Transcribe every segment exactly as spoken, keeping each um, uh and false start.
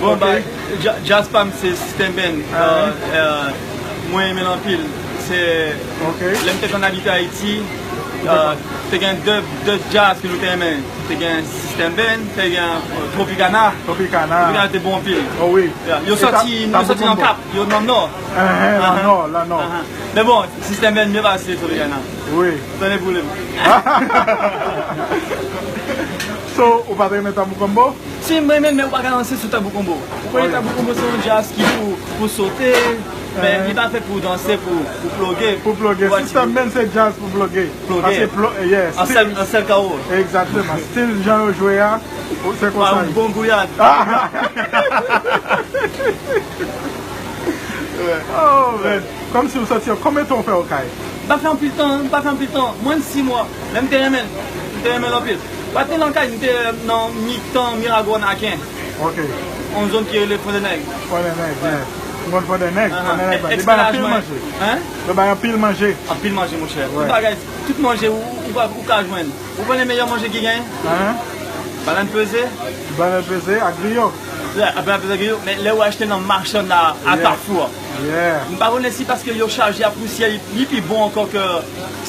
Bon, ba, dja- djaz pa m se System Band. Euh, euh, mwen renmen l anpil. Se lè m te konn abite Ayiti, euh, te gen de, de djaz ke nou te renmen. Te gen System Band, te gen euh, Tropicana. Tropicana. Tropicana te bon anpil. Oh wi. Yeah. Yo soti, yo soti nan Kap, yo nan Nò. Nan Nò, nan Nò. Men bon, System Band mye pase Tropicana. Wi. Tande pou li. So, ou pa t renmen Tabou Combo? Si, m renmen l, men ou pa ka ranse sou Tabou Combo. Ou konnen Tabou Combo se yon djaz ki pou, pou sote, men li pa fèt pou danse, pou, pou ploge. Pou ploge. System Band se djaz pou ploge. Ploge. Pase plo, yeah, an sèl, an sèl kawo. Egzakteman. Stil jan yo jwe a, se konsa. Yon bon gouyad. Oh, man. Kòmsi w soti, konbyen tan w fè Okay? M pa fè anpil tan, m pa fè anpil tan. Mwen, sis mwa. Men m te renmen l. M te renmen l anpil. Pa te nan kay, m te nan mitan Miragwàn Aken. Ok. Yon zòn ki rele Fondènèg. Fondènèg, yeah. M konn Fondènèg, Fondènèg la. Li bay anpil manje. Hein? Li bay anpil manje. Anpil manje, monchè. Tout bagay, tout manje ou, ou, ou ka jwenn. Ou konnen meyè manje ki genyen? Hein? Banann peze. Banann peze ak griyo. Yeah, banann peze ak griyo, men lè ou achte nan machann la, a Kafou a. Yeah. M pa konnen si paske yo chaje a pousyè, li, li pi bon ankò ke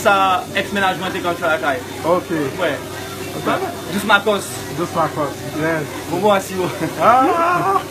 sa ex mennaj mwen te konn fè lakay. Ok. Wè. Dous Makòs. Dous Makòs, yes. Bonbon a siwo. Ah!